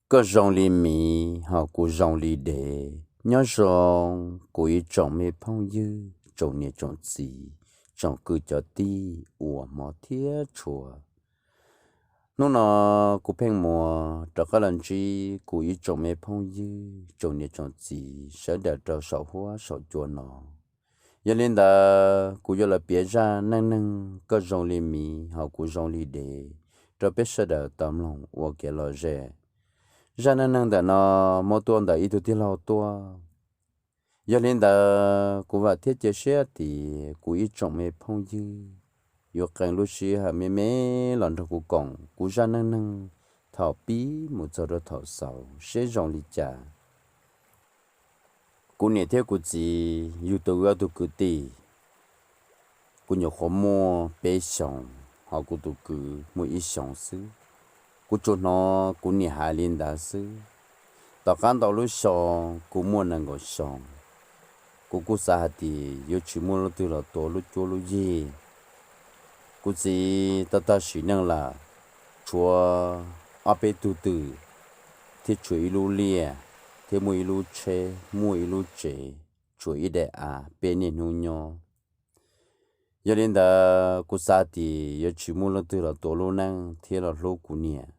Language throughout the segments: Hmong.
Koj zoo li miv, hos kuv zoo li dev. Nyob zoo kuv ib tsoom me phooj ywg, tsoom niam tsoom txiv, tsoom kwv cov tij uas hmov thiab tshua. Hnub no kuv Pheej Muas rov qab los ntsib kuv ib tsoom me phooj ywg, tsoom niam tsoom txiv sawv daws rau saum huab saum cua no. Yog li ntawd kuv yuav los piav zaj neej neeg Koj zoo li miv, hos kuv zoo li dev rau peb sawv daws tau mloog ua kev lom zem. Zaj neej neeg ntawm no muab tuaj ntawm ib tug tij laug tuaj. Yog li ntawd kuv vam thiab cia siab tias kuv ib tsoom me phooj ywg yuav qee lub sij hawm me me los nrog kuv koom kuv zaj neej neeg thaum pib mus txog rau thaum xaus seb zoo li cas. Kuv niam thiab kuv txiv yug tau wb ob tug kwv tij. Kuv nyuam qhuav muaj peb xyoos, hos kuv tus kwv muaj ib xyoos xwb. Kuv tsuas hnov kuv niam hais li ntawd xwb. Tom qab ntau lub xyoo, kuv muaj nees nkaum xyoo, kuv kuj xav hais tias yuav tsis muaj leej twg los tua lub cuab lub yig. Kuv txiv tau tag sim neej lawm, tshuav ob peb tug twm, thiab tshuav ib lub liaj, thiab muaj ib lub tsheb, muaj ib lub tsev, tshuav ib daim av peb niaj hnub nyob. Yog li ntawd kuv xav tias yuav tsis muaj leej twg los tua lub neej thiab los hlub kuv niam,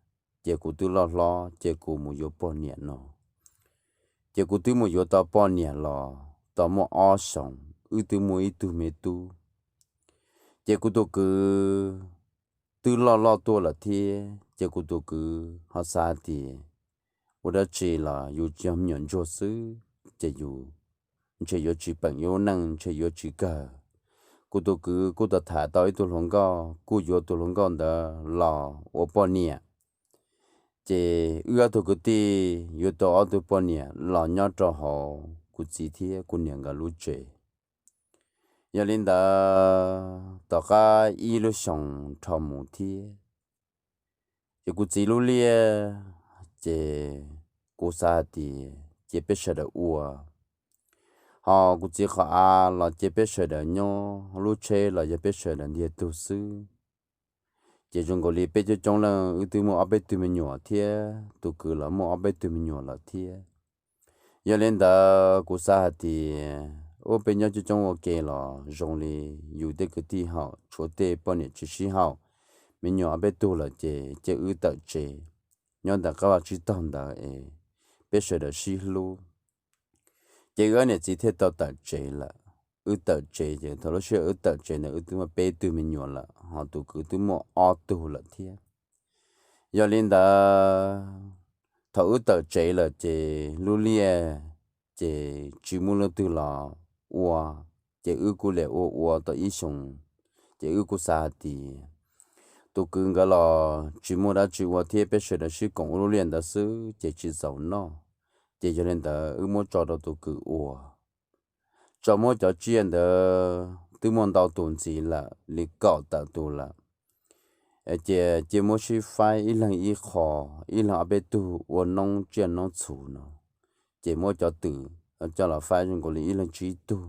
ces kuv twb loj hlob ces kuv mus yuav poj niam no. Ces kuv twb mus yuav tau poj niam los tau muaj ob xyoos, wb twb muaj ib tug me tub. Ces kuv tus kwv twb loj loj tuaj lawm thiab, ces kuv tus kwv ho xav tias ua dab tsi los yus yog me nyuam ntsuag xwb, ces yus ntshe yuav tsis peem yus lub neej, ntshe yuav tsis kawg. Kuv tus kwv kuj tau tham tau ib tug hluas nkauj, kuj yuav tus hluas nkauj ntawd los ua poj niam. Ces wb ob tug kwv tij yuav tau ob tug poj niam los nyob rau hauv kuv txiv thiab kuv niam nkawd lub tsev. Yog li ntawd tom qab ib lub xyoos dhau mus thiab, ces kuv txiv lub liaj, ces kuv xav hais tias cia peb sawv daws ua. Hos kuv txiv qhov av los cia peb sawv daws nyob, lub tsheb los yog peb sawv daws ntiag tug xwb. Ces zoo nkaus li peb coob coob leej wb twb muaj ob peb tug me nyuam thiab tus kwv los muaj ob peb tug me nyuam lawm thiab. Yog li ntawd kuv xav hais tias ua peb nyob coob coob ua ke los zoo li yus tej kwv tij haum tshuav tej poj niam tsis sib haum, me nyuam ob peb tug lawm ces cia wb tawm tsev nyob ntawm qab vaj tsib taug ntawd es peb sawv daws sib hlub. Ces wb niam txiv thiaj tau tawm tsev lawm. Wb tawm tsev ces thaum lub sij hawm wb tawm tsev ntawd wb twb muaj peb tug me nyuam lawm, hos tus kwv twb muaj ob tug lawm thiab. Yog li ntawd thaum wb tawm tsev lawm ces lub liaj ces tsis muaj leej twg los ua, ces wb kuj lam ua ua tau ib xyoos, ces wb kuj xav hais tias tus kwv nkawd los tsis muaj dab tsi ua thiab peb sawv daws sib koom ua lub liaj ntawd xwb ces tsis txaus noj. Ces yog li ntawd wb muab tso rau tus kwv ua. Tso muab cov tsiaj ntawd twb muaj ntau tus ntxiv lawm li kaum tawm tus lawm. Ces cia muab sib faib ib leeg ib qho, ib leeg ob peb tug ua noob tsiaj noob txhu no, ces muab cov twm coj los faib zoo nkaus li ib leeg tsib tug.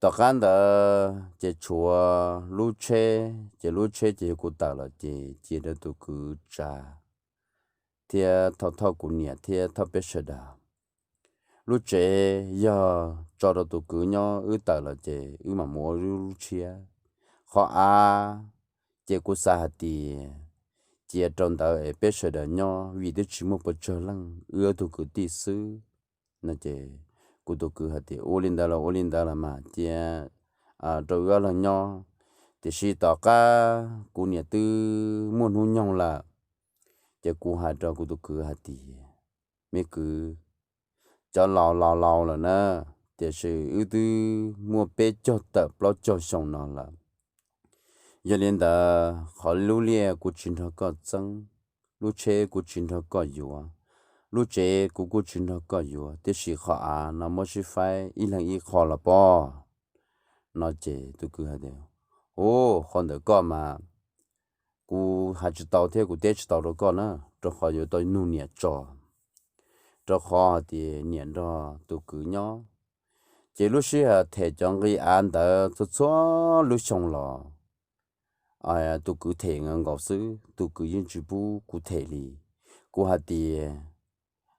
Tom qab ntawd ces tshuav lub tsheb, ces lub tsheb ces yog kuv tawm los ces cia rau tus kwv tsav thiab thauj thauj kuv niam thiab thauj peb sawv daws. Lub tsev yog tso rau tus kwv nyob, wb tawm los ces wb mam mus ua lub tshiab. Qhov av ces kuv xav hais tias cia rau ntawd es peb sawv daws nyob vim twb tsis muaj puas tsawg leej, wb ob tug kwv tij xwb no. Ces kuv tus kwv hais tias ua li ntawd los ua li ntawd los mas cia rau wb ob leeg nyob. Tiam sis tom qab kuv niam twb muaj hnub nyoog lawm, ces kuv hais rau kuv tus kwv hais tias me kwv, cov laus laus laus lawm na, tiam sis wb twb muaj peb caug tawm plaub caug xyoo no lawm. Yog li ntawd qhov lub liaj kuv tsis nrog koj txeeb, lub tsheb kuv tsis nrog koj yuav, lub tsev kuv kuj tsis nrog koj yuav, tiam sis qhov av no muab sib faib ib leeg ib qho los pob no. Ces tus kwv hais tias u, qhov ntawm koj mas kuv hais tsis tau thiab kuv teb tsis tau rau koj na, rau qhov yuav tau nug niam tso, rau qhov hais tias niam nrog tus kwv nyob. Ces lub sij hawm them cov nqi av ntawd txhua txhua lub xyoo los tus kwv them nkaus xwb, tus kwv yeej tsis pub kuv them li. Kuv hais tias,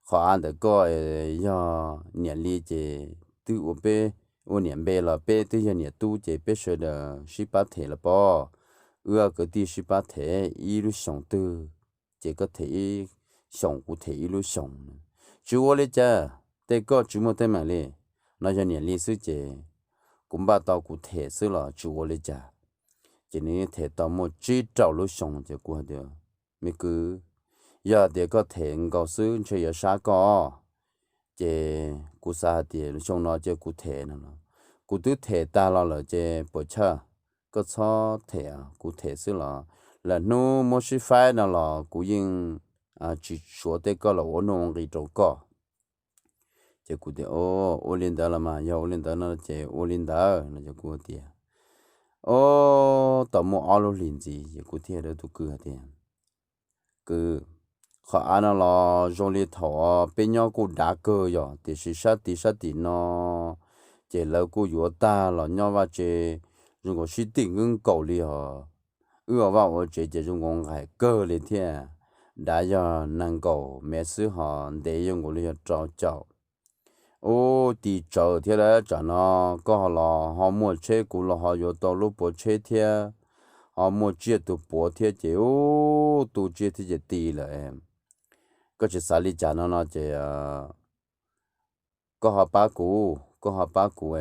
qhov av ntawm koj yog niam li ces twb ua peb, ua niam npe los peb twb yog niam tub ces peb sawv daws sib pab them los pob. Wb kwv tij sib pab them ib lub xyoos twg ces koj them ib xyoos kuv them ib lub xyoos. Tsis ua li cas, tej koj tsis muaj teeb meem li. No yog niam li xwb ces kuv npaj tau kuv them xwb los tsis ua li cas. Ces nws them tau muaj tsib rau lub xyoo ces kuv hais tias, me kwv, yog tias koj them nkaus xwb ntshe yuav sab koj. Ces kuv xav hais tias xyoo no ces kuv them no los, kuv twb them tag los lawm ces puas chawj, koj txhob them, kuv them xwb los lawm hnub muab sib faib no los kuv yeej tsis suav tej koj los ua nuj ua nqi rau koj. Ces kuv tias, ua li ntawd los mas yog ua li ntawd no ces ua li ntawd no ces kuv tias, o, tau muaj ob lub hlis ntxiv ces kuv thiaj rau tus kwv hais tias, kwv, qhov av no los zoo li thaum peb nyob kuj dav kawg yog tiam sis sab tid sab tim no ces lawv kuj yuav tag los nyob vaj tse zoo nkaus sib tij nkeeb nkaus li hos. Wb ua vaj ua tsev ces zoo nkaus nqaim kawg li thiab. Dav yog nees nkaum mev xwb hos ntev zoo nkaus li yog rau caum. Ub, ti tsawv thiab lawm tsam no, koj ho los ho muaj tsheb, kuv los ho yuav tau lub puav tsheb thiab, ho muaj tsiaj tus puav thiab ces ub, tu tsiaj thiab ces ti lawm. Koj tsis xav li cas no no ces koj ho pab kuv, koj ho pab kuv,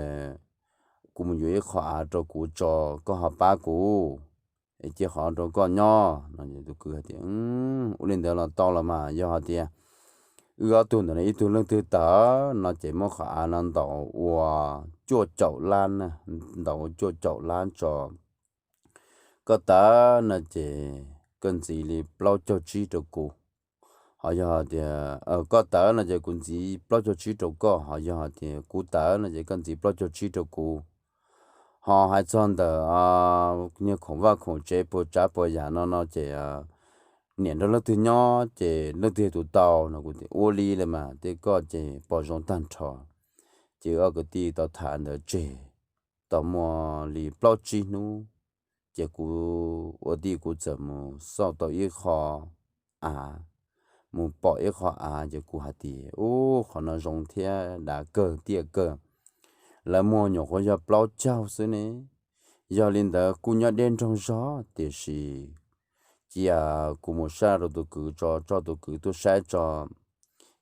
kuv mus yuav ib qho av rau kuv tso, koj ho pab kuv, es cia qhov rau koj nyob no. Tus kwv hais tias, ua li ntawd los tau los mas, yog hais tias wb ob tug ntawm no ib tug leej twg tawm no ces muab qhov av no ntaus ua cuaj caum lab, ntaus ua cuaj caum lab tso. Koj tawm no ces koj ntxiv li plaub caug tsib rau kuv. Ho yog hais tias koj tawm no ces kuv ntxiv plaub caug tsib rau koj, ho yog hais tias kuv tawm no ces koj ntxiv plaub caug tsib rau kuv. Ho hais txog ntawm niag khoom vaj khoom tsev puas tsav puas yam no no ces niam nrog leej twg nyob ces leej twg yog tus tau no. Kuv tias ua li los mas, tej koj ces pom zoo tag nrho. Ces wb ob kwv tij tau tham ntawd tseg tau muaj li plaub tsib hnub, ces kuv ua tij kuv txawm mus xauj tau ib qho av, mus pom ib qho av ces kuv hais tias, ub, qhov no zoo thiab dav kawg tiaj kawg. Lawv muag nyuam qhuav yog plaub caug xwb ne. Yog li ntawd kuj nyob deb nroog zog tiam sis cia kuv mus saib rau tus kwv tso, tso tus kwv tuaj saib tso.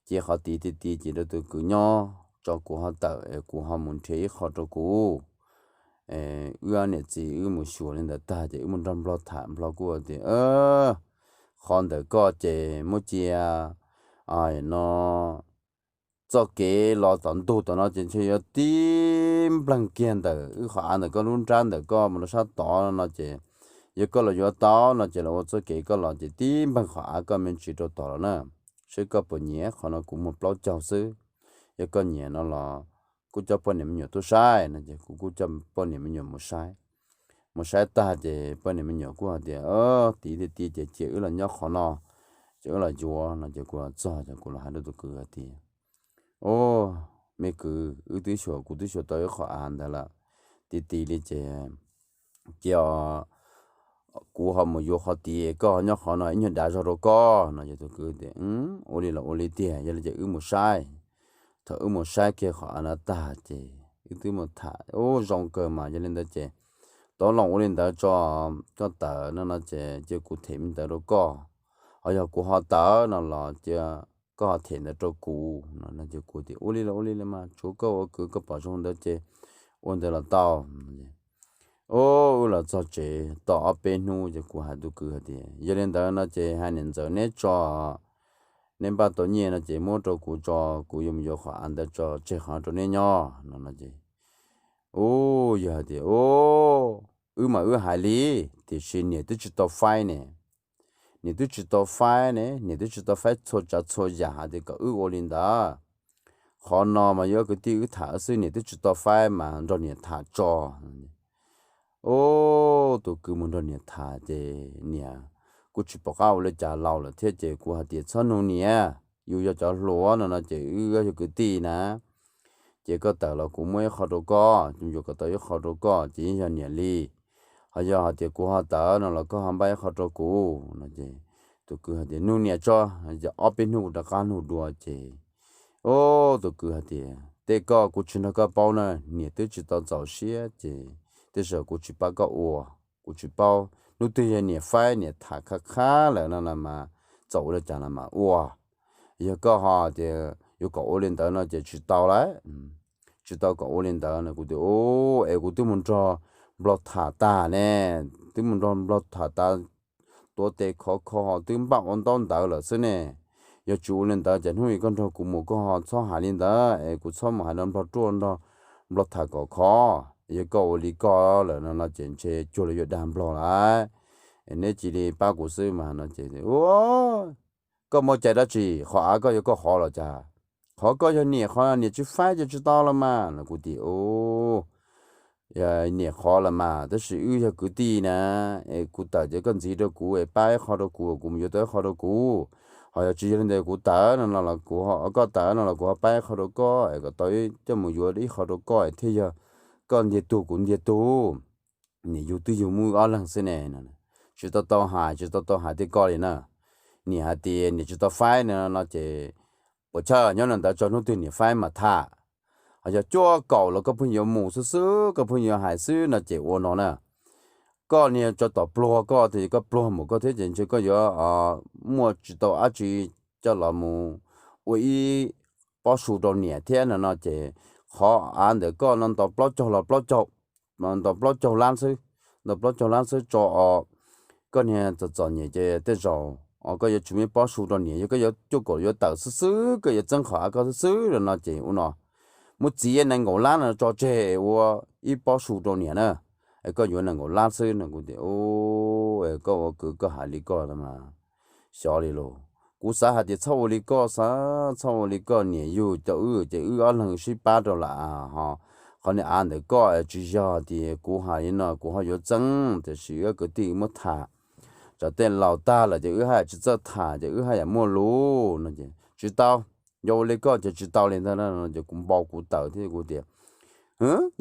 Ces qhov tid ti ti ces rau tus kwv nyob tso, kuv ho tawm es kuv ho mus nrhiav ib qho rau kuv. Wb niam txiv wb mus xyuas li ntawd tag ces wb mus nrog nplog tham, nplog kuj tias, qhov ntawm koj ces muab cia no, txoj kev los tom ntug tom no ces ntshe yuav tib npleeg kiag ntawm wb qhov av ntawm koj lub nrab ntawm koj mus rau sab tod no ces, yog koj los yuav tau no ces los ua txoj kev koj los ces tib npleeg qhov av koj me ntsis rau tod los na, seb koj puas nyiam. Qhov no kuv muag plaub caug xwb, yog koj nyiam no los kuj coj poj niam me nyuam tuaj saib no ces kuv kuj coj poj niam me nyuam mus saib. Mus saib tag ces poj niam me nyuam kuj hais tias, tid ti ti ces cia wb los nyob qhov no, ces wb los yuav no ces kuv los txog ces kuv los hais rau tus kwv hais tias, o, me kwv, wb twb xyuas, kuv twb xyuas tau ib qho av ntawd lawm, ti ti li ces cia kuv ho mus yuav qhov tid, koj ho nyob qhov no ib nyuag dav zog rau koj no. Ces tus kwv tias, ua li los ua li tiag, yog li ces wb mus saib. Thaum wb mus saib kiag qhov av no tag ces wb twb mus tham, ub, zoo kawg mas, yog li ntawd ces tau los ua li ntawd tso, koj tawm no no ces cia kuv them li ntawd rau koj, ho yog kuv ho tawm no los cia koj ho them ntawd rau kuv no. Ces kuv tias ua li los ua li los mas, tsuav koj ua kwv koj pom zoo ntawd ces ua ntawd los tau. Ub, wb los txog tsev tau ob peb hnub ces kuv hais tus kwv hais tias, yog li ntawd no ces hais niam ntxawm neb tso, neb npaj tau nyiaj no ces muab rau kuv tso, kuv yuav mus yuav qhov av ntawd tso tseg qhov rau neb nyob no no ces, ub, yog hais tias, ub, wb mas wb hais li, tiam sis niam twb tsis tau faib ne. Niam twb tsis tau faib ne, niam twb tsis tau faib txhua tsav txhua yam hais tias kom wb ua li ntawd. Qhov no mas yog kwv tij wb tham xwb, niam twb tsis tau faib mas nrog niam tham tso. Ub, tus kwv mus nrog niam tham ces niam kuj tsis pom qab ua li cas, laus lawm thiab ces kuv hais tias txhob nug niam, yus yog cov hluas no no ces wb yog kwv tij na. Ces koj tawm los kuv muab ib qho rau koj, yuav kom tau ib qho rau koj ces yeej yog niam li. Ho yog hais tias kuv ho tawm no los koj ho npaj ib qho rau kuv no ces Tus kwv hais tias, nug niam tso, ces ob peb hnub rov qab nug dua ces, o, tus kwv hais tias, tej koj kuv tsis nrog koj paub na, niam twb tsis tau txaus siab ces tej zaum kuv tsis pab koj ua, kuv tsis paub. Hnub twg yog niam faib niam tham khab khab lawm no los mas txaus ua li cas los mas ua. Yog koj ho tias yuav kom ua li ntawd no ces tsis tau lawm. Tsis tau kom ua li ntawd no. Kuv tias, u, es kuv twb mus nrog nplog tham tag ne, twb mus nrog nplog tham tas, tuav tes khov kho ho twb npaj ua ntaub ntawv lawm xwb ne. Yog tsis ua li ntawd ces hnub ib koj nrog kuv mus koj ho txhob hais li ntawd es kuv txhob mus hais nrog nplog ruaj nrog nplog tham kom khov. Yog koj ua li koj lawm no no ces ntshe cuag li yuav dag nplog lawm. Neb cia li pab kuv xwb mas no ces, u, koj muaj cai dab tsi, qhov av koj yog koj qhov los cas? Qhov koj yog niam qhov, niam tsis faib ces tsis tau los mas no. Kuv tias, u, niam qhov los mas, tab sis wb yog kwv tij na, es kuv tawm ces koj ntxiv rau kuv es pab ib qho rau kuv, kuv mus yuav tau ib qho rau kuv. Ho yog tsis yog li ntawd kuv tawm no no los kuv, koj tawm no los kuv ho pab ib qho rau koj es kom tau coj mus yuav ib qho rau koj es thiaj yog koj ntiag tug kuv ntiag tug. Niam yug twb yug muaj ob leeg xwb ne. Tsis tau tau hais, tsis tau tau hais tej koj li na. Niam hais tias niam tsis tau faib no no ces puas chawj nyob li ntawd tso, hnub twg niam faib mas tham. Ho yog cuaj kaum los koj pheej yuav mus xwb xwb, koj pheej yuav hais xwb no ces ua no na. Koj niag tso tom pluag koj, tab sis koj pluag mus koj thiab ces ntshe koj yuav muaj tsis tau dab tsi coj los mus ua ib pob su rau niam thiab no no ces qhov av ntawm koj no nto plaub caug los plaub caug, nto plaub caug lab xwb, nto plaub caug lab xwb tso os. Koj niag txom txom nyem ces tej zaum os koj yuav tsis muaj ib pob su rau niam, yog koj yuav cuaj kaum yuav tawm xwb xwb, koj yuav txeeb qhov av koj xwb xwb no ces ua no, muab txiav nees nkaum lab no tso tseg ua ib pob su rau niam na, es koj yuav nees nkaum lab xwb no. Kuv tias, u, koj ua kwv koj hais li koj no mas xyov li lauj. Kuv xav hais tias txhob ua li koj, xav txhob ua li koj, niam yug coj wb ces wb ob leeg sib pab rau lawm ho. Qhov niag av ntawm koj tsis yog tias kuv hais li no kuv ho yuav txeeb, tiam sis wb kwv tij muab tham, tsam tej laus tag lawm ces wb haj yam tsis txawj tham ces wb haj yam muaj lus no ces tsis tau. Yog ua li koj ces tsis tau li ntag no ces kuv npau kuv taws thiab kuv tias,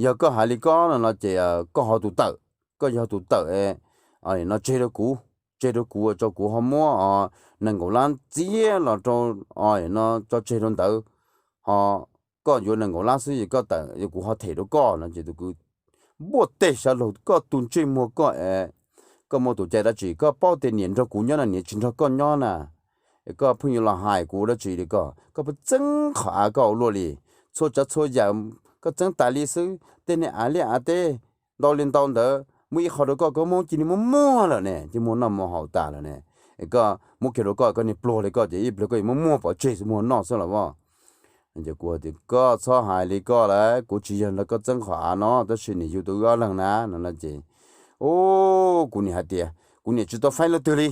yog koj hais li koj no no ces koj ho tus tawm, koj yog tus tawm no tseg rau kuv, tseg rau kuv tso kuv ho muab nees nkaum lab txiav los rau no tso tseg rau ntawd, ho koj yuav nees nkaum lab xwb es koj tawm kuv ho them rau koj no ces tus kwv npuaj teg sawv los, koj tus ntsej muag koj es koj muaj tus cai dab tsi? Koj paub tias niam nrog kuv nyob no niam tsis nrog koj nyob na, es koj pheej yuav los hais kuv dab tsi li koj? Koj pheej txeeb qhov av koj ua luaj li, txhua tsav txhua yam koj txeeb tas li xwb. Tej niag av liaj av teb ntau li ntau ntawd muaj ib qho rau koj, koj muab cia li muab muag lawm ne, cia li muag noj muag haus tas lawm ne. Es koj muab kiag rau koj, koj niag pluag li koj ces ib pliag koj yuav muab muag pov tseg muag noj xwb los as. Ces kuv tias koj txhob hais li koj lawm, kuv tsis yog nrog koj txeeb qhov av no, tab sis niam yug tau wb ob leeg na no no ces, u, kuv niam hais tias kuv niam tsis tau faib leej twg li,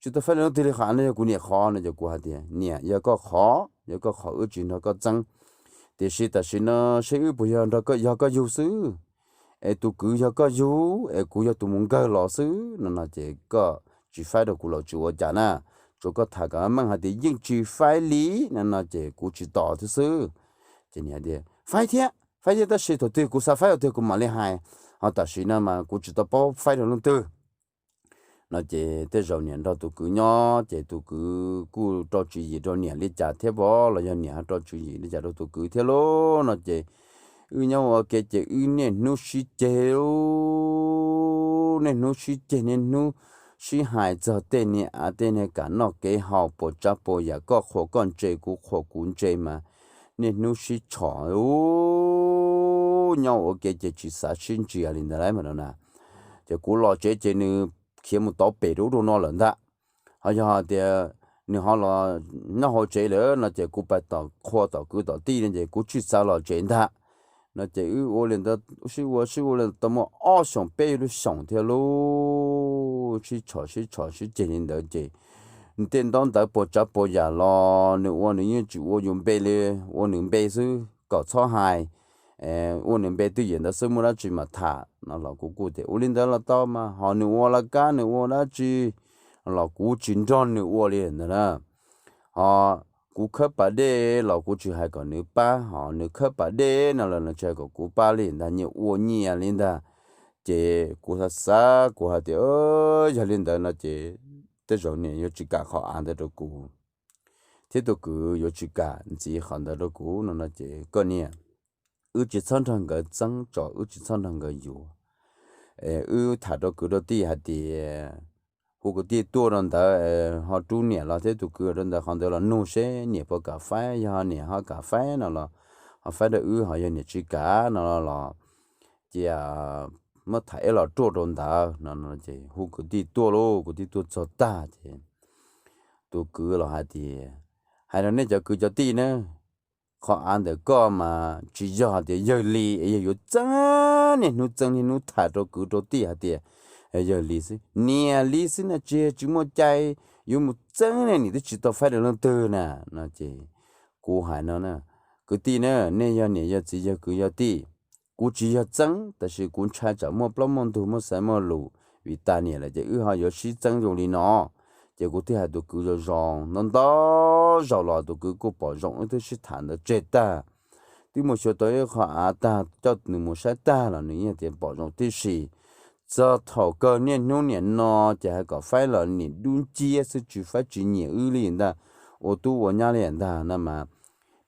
tsis tau faib leej twg li, qhov av no yog kuv niam qhov no ces kuv hais tias niam, yog koj qhov, yog koj qhov wb tsis nrog koj txeeb, tiam sis tam sim no seb wb puas yog nrog koj, yog koj yug xwb, es tus kwv yog koj yug es kuv yog tus mus nkawg los xwb no no ces koj tsis faib rau kuv los tsis ua cas na, tsuas koj tham kom meej hais tias yeej tsis faib li no no ces kuv tsis tos thiab xwb. Ces niam tias faib thiab, faib thiab tab sis thaum twg kuv xav faib thaum twg kuv mam li hais, ho tam sim no mas kuv tsis tau paub faib rau leej twg no ces tej zaum niam nrog tus kwv nyob ces tus kwv kuj rau tswv yim rau niam li cas thiab pom los yog niam ho rau tswv yim li cas rau tus kwv thiab lauj no ces wb nyob ua ke ces wb niaj hnub sib ceg, niaj hnub sib ceg, niaj hnub sib hais txog tej niag av tej niag kam noj kev haus, puas tsav puas yam, koj qhuas koj ntse, kuv qhuas kuv ntse mas niaj hnub sib tshom, nyob ua ke ces tsis xav sib ntsia li ntawd lawm mas no na. Ces kuv los tsev ces nws khiav mus tauv pem rau ub rau no lawm ntag. Ho yog tias nws ho los nyob hauv tsev lawm no ces kuv pais tom qhua tom kwv tom tij no ces kuv tsis xav los tsev ntag. No ces wb ua li ntawd sib ua sib ua li tau muaj ob xyoos peb lub xyoos thiab lauj, sib tshom sib tshom sib ceg li ntawd ces tej ntaub ntawv puas tsav puas yam los nws ua nws yeej tsis ua yus npe li, ua nws npe xwb kom txhob hais, ua nws npe twj ywm ntawd xwb, muaj dab tsi mas tham no los kuv kuj tias ua li ntawd los tau mas, ho nws ua laj kab nws ua dab tsi los kuv tsis nrog nws ua li ntawd na. Ho kuv khawb pas dej los kuv tsis hais kom nws pab, ho nws khawb pas dej no los nws tsis hais kom kuv pab li ntag, nyias ua nyias li ntag. Ces kuv xav xav kuv hais tias yog li ntawd no ces tej zaum niam yuav tsis kam qhov av ntawd rau kuv, thiab tus kwv yuav tsis kam ntxiv qhov ntawd rau kuv no no ces koj niam, wb tsis txhob nrog nkawd txeeb tso, wb tsis txhob nrog nkawd yuav. Wb tham rau kwv rau tij hais tias hu kwv tij tuaj rau ntawd, ho rub niam los thiab tus kwv rau ntawd qhov ntawd los nug seb niam puas kam faib, yog niam ho kam faib no los ho faib rau wb, ho yog niam tsis kam no los cia muab tham ib los ruaj rau ntawd no ces hu kwv tij tuaj lauj. Kwv tij tuaj txog tag ces tus kwv los hais tias, hais rau nej cov kwv cov tij na, qhov av ntawm koj mas tsis yog tias yawg li es yawg yuav txeeb, niaj hnub txeeb niaj hnub tham rau kwv rau tij hais tias yawg li xwb, niam li xwb na, tsis tsis muaj cai yuav mus txeeb ne, niam twb tsis tau faib rau leej twg na no ces kuv hais no na, kwv tij na, nej yog niam yog txiv yog kwv yog tij, kuv tsis yog txeeb, tab sis kuv ntshai tsam muaj plaub muaj ntug muaj xaiv muaj lus, vim tas niam lawm ces wb ho yuav sib txeeb zoo li no. Ces kuv thiaj hais tus kwv zoo zoo ntau ntau zaus los tus kwv kuj pom zoo, wb twb sib tham ntawd tseg tag, twb mus xyuas tau ib qho av tag coj nws mus saib tag los nws yeej tias pom zoo tib si. Txog thaum kawg niaj hnub niam no ces hais kom faib los niam dub nciab xwb, tsis faib tsis nyiam wb li ntag, ua tub ua nyab li ntag no mas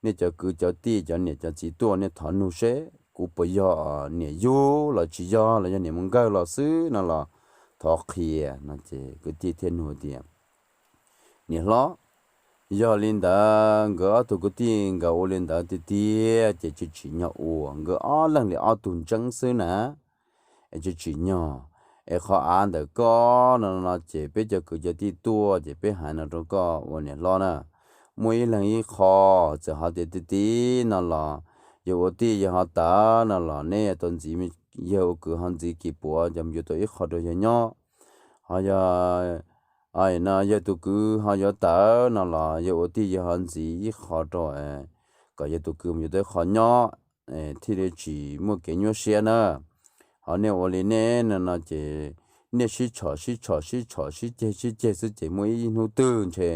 nej cov kwv cov tij cov niam cov txiv tuaj nej thov nug seb kuv puas yog niam yug los tsis yog los yog niam mus nkawg los xwb no los thov qhia no ces kwv tij thiaj nug tias, niam hlob, yog li ntawd nkawd ob tug kwv tij nkawd ua li ntawd tiag tiag ces tsis tsim nyog ua, nkawd ob leeg li ob tug ntseeb xwb na, es tsis tsim nyog. Es qhov av ntawm koj no no ces peb cov kwv cov tij tuaj ces peb hais no rau koj ua niam hlob na, muaj ib leeg ib qho, txawm ho tias tiag tiag no los yawg ua tij yawg ho tawv no los neb tau ntxiv, yawg ua kwv ho ntxiv kis puav ces mus yuav tau ib qho rau yawg nyob. Ho yog no yawg tus kwv ho yuav tawv no los yawg ua tij yawg ho ntxiv ib qho rau kom yawg tus kwv mus yuav tau ib qho nyob, thiaj li tsis muaj kev nyuaj siab na. Ho nej ua li nej no no ces nej sib tshom sib tshom sib tshom sib ceg sib ceg xwb ces muaj ib hnub twg ntshe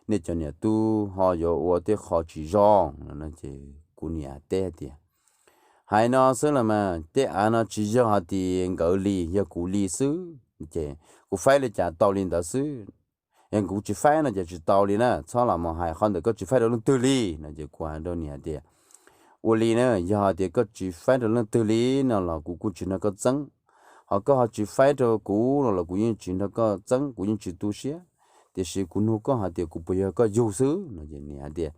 nej cov niam tub ho yuav ua tej qho tsis zoo no ces kuv niam teb tias, hais no xwb los mas tej av no tsis yog hais tias nkawd li, yog kuv li xwb ces kuv faib li cas tau li ntawd xwb. Yog kuv tsis faib no ces tsis tau li na, txhob los mus hais qhov ntawm koj tsis faib rau leej twg li no ces kuv hais rau niam hais tias, ua li na, yog hais tias koj tsis faib rau leej twg li no los kuv kuj tsis nrog koj txeeb, ho koj ho tsis faib rau kuv no los kuv yeej tsis nrog koj txeeb, kuv yeej tsis tu siab, tiam sis kuv nug koj hais tias kuv puas yog koj yug xwb no ces niam hais tias,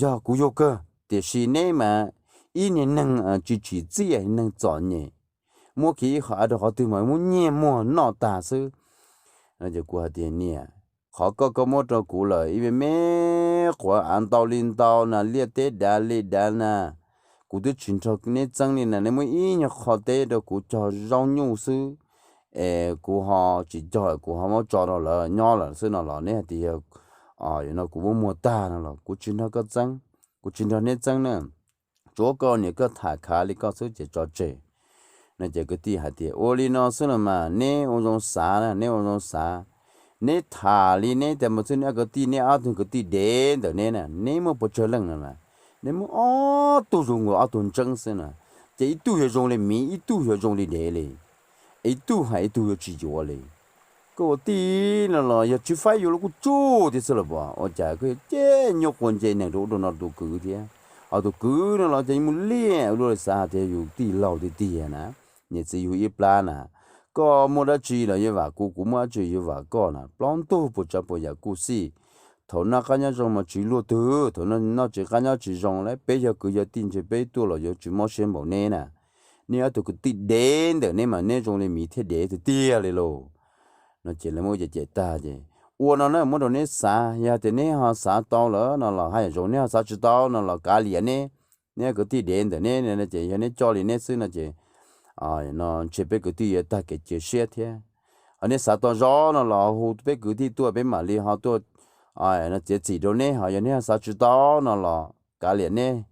yog kuv yug kawg, tiam sis neb mas ib niag neeg tsis tsim txiaj, neeg txom nyem, muab kiag ib qho av rau qhov twg mas muab nyiag muag noj tag xwb. Kuv hais tias niam, qhov koj koj muab rau kuv lawm ib me me quav av ntau li ntau na, liaj teb dav li dav na, kuv twb tsis nrog neb txeeb li na, neb muab ib nyuag qho teb rau kuv cog zaub nyuj xwb, es kuv ho tsis cog, kuv ho muab tso rau lawv nyob lawm xwb no los neb hais tias yog no kuv muab muag tag no los kuv tsis nrog koj txeeb, kuv tsis nrog neb txeeb na. Tsuav koj niam koj tham khav li koj xwb ces tso tseg no ces kwv tij hais tias, ua li no xwb los mas neb ua zoo xav na, neb ua zoo xav, neb tham li neb tias mus xwb, neb ob kwv tij, neb ob tug kwv tij dev ntawm neb na, neb muaj puas tsawg leej no na, neb muaj ob tug zoo nkaus ob tug ntseeb xwb na, ces ib tug yuav zoo li miv, ib tug yuav zoo li dev li, ib tug hais ib tug yuav tsis yuav li. Koj ua tij no los yog tsis faib yuav los kuj tsuj tiag xwb los puas, ua cas koj yuav cem nyuj quav nce neeg rau ub rau no rau kwv thiab, ho tus kwv no los ces mus liaj ua luaj li, xav hais tias yus tij laug tiag tiag na, niam txiv yug ib plab na, koj muaj dab tsi los yuav vam kuv, kuv muaj dab tsi yuav vam koj na, plaub ntug puas tsav puas yam kuj xij. Thaum noj qab nyob zoo mas tsis luaj twg, thaum noj tsis qab nyob tsis zoo lawm, peb yog kwv yog tij ntshe peb tuaj los yuav tsis mob siab npaum neb na. Neb ob tug kwv tij dev ntawm neb mas neb zoo li miv thiab dev tiag tiag li lauj. No ces lawv muab cem cem tag ces, ua no na muab rau neb xav, yog tias neb ho xav tau lawm no los haj yam zoo, neb ho xav tsis tau no los kav liam neb, neb kwv tij dev ntawm neb ces yog neb coj li neb xwb no ces no ntshe peb kwv tij yuav tag kev cia siab thiab. Ho neb xav tau zoo no los hu peb kwv tij tuaj peb mam li ho tuaj no txiav txim rau neb, ho yog neb ho xav tsis tau no los kav liam neb.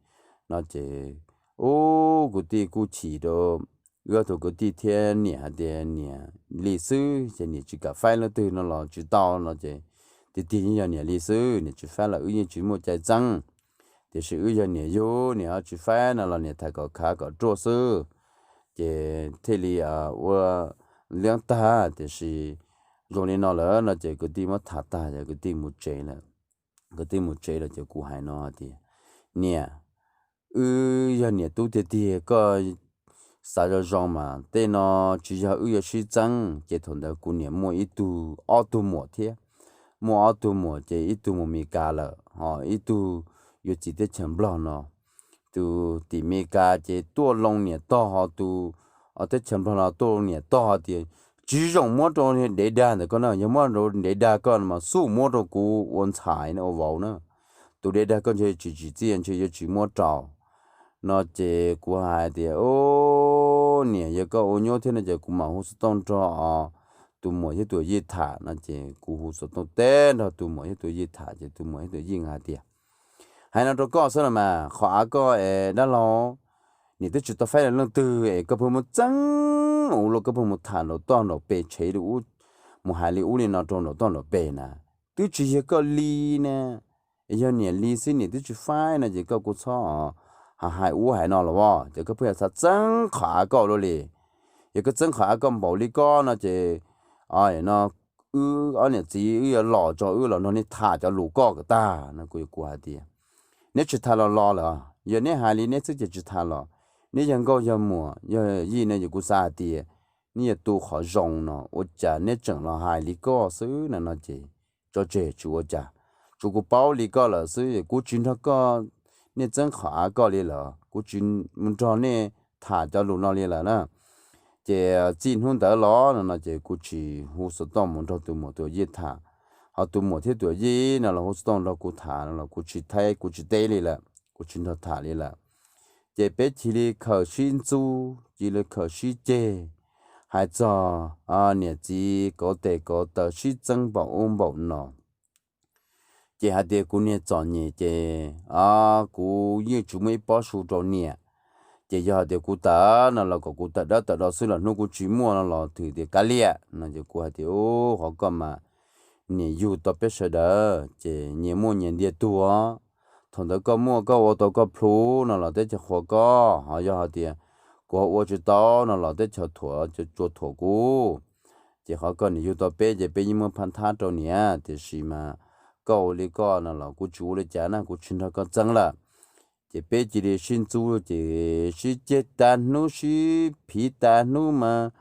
No ces ub kwv tij kuj chim rau wb ob tug kwv tij thiab niam hais tias niam li xwb ces niam tsis kam faib leej twg no los tsis tau no ces tiag tiag yeej yog niam li xwb, niam tsis faib los wb yeej tsis muaj cai txeeb. Tiam sis wb yog niam yug, niam ho tsis faib no los niam tham kom khav kom ruaj xwb. Ces thiaj li ua liab tag, tiam sis zoo li no lawm no ces kwv tij muab tham tag ces kwv tij mus tsev lawm. Kwv tij mus tsev lawm ces kuv hais no hais tias, niam, wb yog niam tub tiag tiag, koj xav zoo zoo mas tej no tsis yog wb yuav sib txeeb ces thaum ntawd kuv niam muaj ib tug, ob tug muam thiab. Muaj ob tug muam ces ib tug mus Mes Kas lawm ho ib tug yuav txiv teb chaws Nplog no. Tus tim Mes Kas ces tuaj loo niam tog ho tus teb chaws Nplog no tuaj loo niam tog tias, tsis zoo muab rau dev dag ntawm koj na, yog muab rau dev dag koj mas xub muab rau kuv ua ntxhais ua vauv na. Tus dev dag koj ntshe tsis tsim txiaj ntshe yuav tsis muab rau no ces kuv hais tias, o, niam, yog koj ua nyuaj thiab no ces kuv mam hu xov tooj nrog tus muam thiab tus yij tham no ces kuv hu xov tooj teb nrog tus muam thiab tus yij tham ces tus muam thiab tus yij hais tias, hais no rau koj xwb los mas, qhov av koj es dab laug, niam twb tsis tau faib rau leej twg es koj pheej muab txeeb ua luaj, koj pheej mus tham nraum toj nraum pem tshev li ub, mus hais li ub li no rau nraum toj nraum pem na, twb tsis yog koj li ne, yog niam li xwb niam twb tsis faib no ces koj kuj txhob hais ub hais no los as, ces koj pheej yuav xav txeeb qhov av koj luaj li. Yog koj txeeb qhov av koj npaum li koj no ces no wb ob niam txiv wb yuav los tso wb los nrog nej tham cov lus koj kom tag no. Kuv, kuv hais tias, neb tsis tham los los lawm, yog neb hais li neb xwb ces tsis tham los. Neb yog nkauj yog muam yog yij no ces kuv xav hais tias neb yuav tu qhov zoo no ua cas neb tseem los hais li koj xwb no no ces tso tseg tsis ua cas. Tsuas kuv paub li koj lawm xwb, kuv tsis nrog koj, nej txeeb qhov av koj li lawm, kuv tsis mus nrog nej tham cov lus no li lawm na. Ces txij hnub ntawd los no no ces kuv tsis hu xov tooj mus nrog tus muam tus yij tham, ho tus muam thiab tus yij no los hu xov tooj nrog kuv tham no los kuv tsis thaib kuv tsis teb li lawm, kuv tsis nrog tham li lawm. Ces peb cia li khaws sib ntxub, cia li khaws sib ceg, hais txog niam txiv kauv tes kauv taw sib txeeb npaum ub npaum no. Ces hais tias kuv niag txom nyem ces kuv yeej tsis muaj ib pob su rau niam. Ces yog hais tias kuv tawm no los kom kuv tawm dawb tawm do xwb los hnub kuv tsis muaj no los thwm tias kav liam no ces kuv hais tias, u, qhov koj mas niam yug tau peb sawv daws ces nyias muaj nyias ntiag tug os. Thaum ntawd koj muaj koj ua tau koj plhu no los teb chaws qhuas koj, ho yog hais tias kuv ho ua tsis tau no los teb chaws thuam tsuas thuam kuv. Ces qhov koj niam yug tau peb ces peb yeej muaj phaj thab rau niam, tiam sis mas koj ua li koj no los kuv tsis ua li cas na, kuv tsis nrog koj txeeb lawm. Ces peb cia li sib ntxub ces sib ceg tas hnub sib phiv tas hnub mas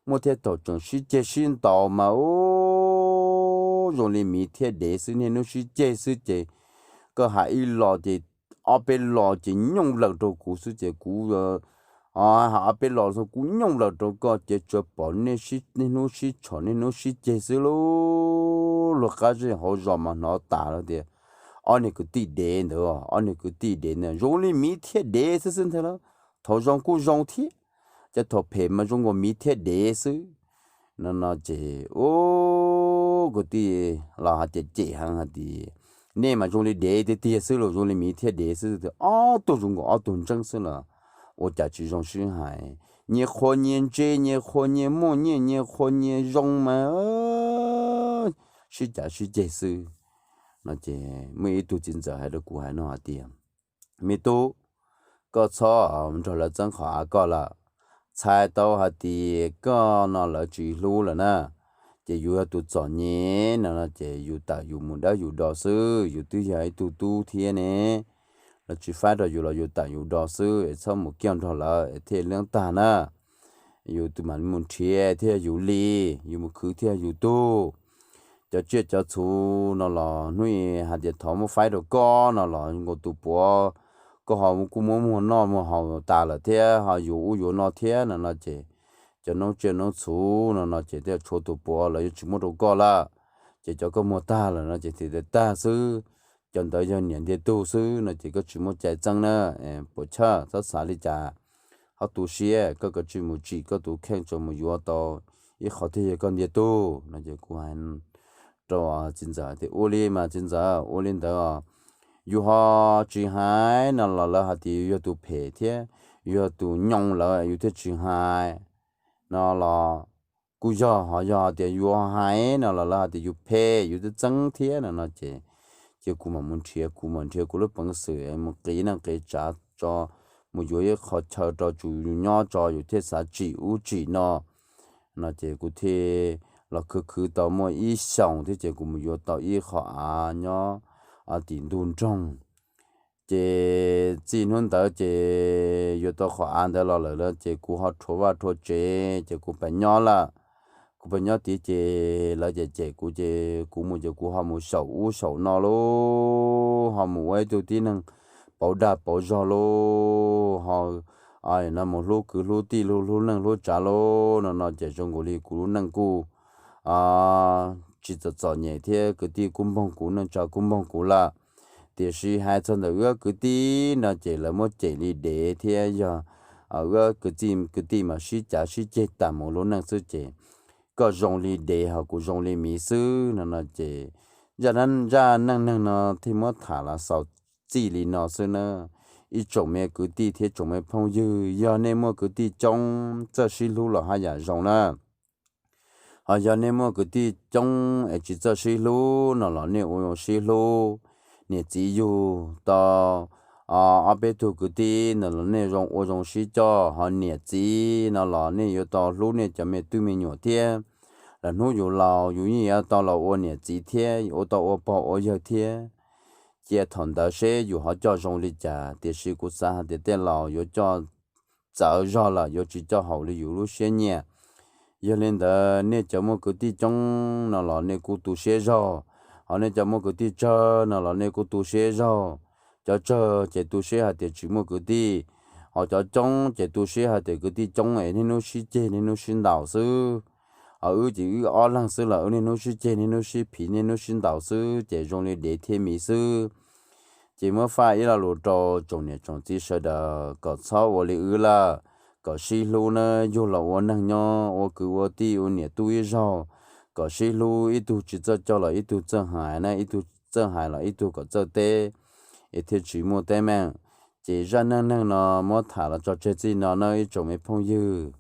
muaj thiaj thaum tseem sib ceg sib ntaus mas u, zoo li miv thiab dev xwb, niaj hnub sib ceg xwb ces koj hais ib los ces ob peb los ces nyooj laws rau kuv xwb ces kuv hais ob peb los kuv nyooj laws rau koj ces tsuas pom nej niaj hnub sib tshom niaj hnub sib ceg xwb lauj. Luag qab zej hauv zos mas hnov tas lawm tias ob niag kwv tij dev ntawd, ob niag kwv tij dev ntawd zoo li miv thiab dev xwb xwb ntag lauj. Thaum zoo kuj zoo thiab, ces thaum phem mas zoo nkaus miv thiab dev xwb no no ces u, kwv tij los hais tias cem heev hais tias nej mas zoo li dev tiag tiag xwb los zoo li miv thiab dev xwb, ob tug zoo nkaus ob tug ntseeb xwb los ua cas tsis zoo sib hais. Nyias qhuas nyias ntse, nyias qhuas nyias muaj nyiaj, nyias qhuas nyias zoo mas sib cav sib ceg xwb no ces muaj ib tug txiv ntxawm hais rau kuv hais no hais tias, me tub, koj txhob nrog lawv txeeb qhov av koj lawm. Txhais tau hais tias koj no lawv tsis hlub lawm na, ces yus yog tus txom nyem no no ces yus tawm yus mus dawb yus do xwb, yus twb yog ib tug tub thiab ne. Lawv tsis faib rau yus los yus tawm yus do xwb es txhob mus kiag nrog lawv es thiaj leeb tag na. Yus tus mam mus nrhiav thiaj yus li, yus mus khwv thiaj yus tug. Cov tsiaj cov txhu no los hnub i hais tias thov muab faib rau koj no los nkaus tus puav, koj ho kuj muab muag noj muag haus tas lawm thiab ho yuav ub yuav no thiab no no ces cov noob tsiaj noob txhu no no ces thiaj tshuav tus puav lawv yuav tsis muab rau koj lawm. Ces cov koj muag tag lawm no ces thiaj tag xwb. Cov ntawd yog niam ntiag tug xwb no ces koj tsis muaj cai txeeb na. Puas chawj, txhob xav li cas, ho tu siab, koj kav tsij mus tsim koj tus kheej tso mus yuav tau ib qho thiaj yog koj ntiag tug no ces kuv hais rau txiv ntxawm tias ua li mas txiv ntxawm, ua li ntawd yus ho tsis hais no los lawv hais tias yus yog tus phem thiab yus yog tus nyoo lawv yus thiaj tsis hais no los kuj yog, ho yog tias yus hais no los lawv hais tias yus phem yus twb txeeb thiab no no ces, ces kuv mam mus nrhiav, kuv mam nrhiav kuv lub peev xwm mus qiv neej qiv tsav tso, mus yuav ib qho chaw rau yus nyob tso yus thiaj xav tsim ub tsim no no ces kuv thiaj los khwv khwv tau muaj ib xyoos thiab ces kuv mus yuav tau ib qho av nyob tim ntug nroog. Ces txij hnub ntawd ces yuav tau qhov av ntawd los lawm ces kuv ho rhuav vaj rhuav tsev ces kuv pab nyob lawm. Kuv pab nyob tid ces lawv cem cem kuv ces kuv mus ces kuv ho mus xyaum ub xyaum no lauj, ho mus ua ib tug tib neeg pauv dag pauv zog lauj, ho no mus hlub kwv hlub tij hlub hlub neej hlub tsav lauj no no ces zoo nkaus li kuv lub neej kuj tsis txom txom nyem thiab kwv tij kuj npoog kuv neej tsa kuj npoog kuv lawm. Tiam sis hais txog ntawm wb kwv tij no ces lawv muab cem li dev thiab yog wb kwv tij mas sib cav sib ceg tag mus lub neej xwb ces koj zoo li dev ho kuv zoo li miv xwb no no ces zaj neej neeg no thiaj muab tham los xaus txij li no xwb na. Ib tsoom me kwv tij thiab tsoom me phooj ywg, yog nej muaj kwv tij coob txawj sib hlub los haj yam zoo na. Ho yog nej muaj kwv tij coob es tsis txawj sib hlub no los nej ua zoo sib hlub. Niam txiv yug tau ob peb tug kwv tij no los nej zoo ua zoo sib coj, ho niam txiv no los nej yuav tau hlub nej cov me tub me nyuam thiab. Lawm hnub yus laus yus yeej yuav tau los ua niam txiv thiab, ua tau ua pog ua yawg thiab. Cia thaum ntawd seb yus ho coj zoo li cas, tiam sis kuv xav hais tias tej laus yuav coj txawv zog lawm, yuav tsis coj haum li yus lub siab nyiam. Yog li ntawd nej cov muaj kwv tij coob no los nej kuj tu siab zog, ho nej cov muaj kwv tij tsawg no los nej kuj tu siab zog. Cov tsawg ces tu siab hais tias tsis muaj kwv tij, ho cov coob ces tu siab hais tias kwv tij coob es niaj hnub sib ceg niaj hnub sib ntaus xwb. Ho wb ces wb ob leeg xwb los wb niaj hnub sib ceg niaj hnub sib phiv niaj hnub sib ntaus xwb ces zoo li dev thiab miv xwb. Ces muab faj ib lo lus rau tsoom niam tsoom txiv sawv daws kom txhob ua li wb lawm, kom sib hlub nawb, yug los ua neeg nyob ua kwv ua tij ua niam tub ib zaug, kom sib hlub, ib tug tsis txawj coj los ib tug txawj hais na, ib tug txawj hais los ib tug kom txawj teb, es thiaj tsis muaj teeb meem. Ces zaj neej neeg no muab tham los tso tseg txij no nawb ib tsoom me phooj ywg.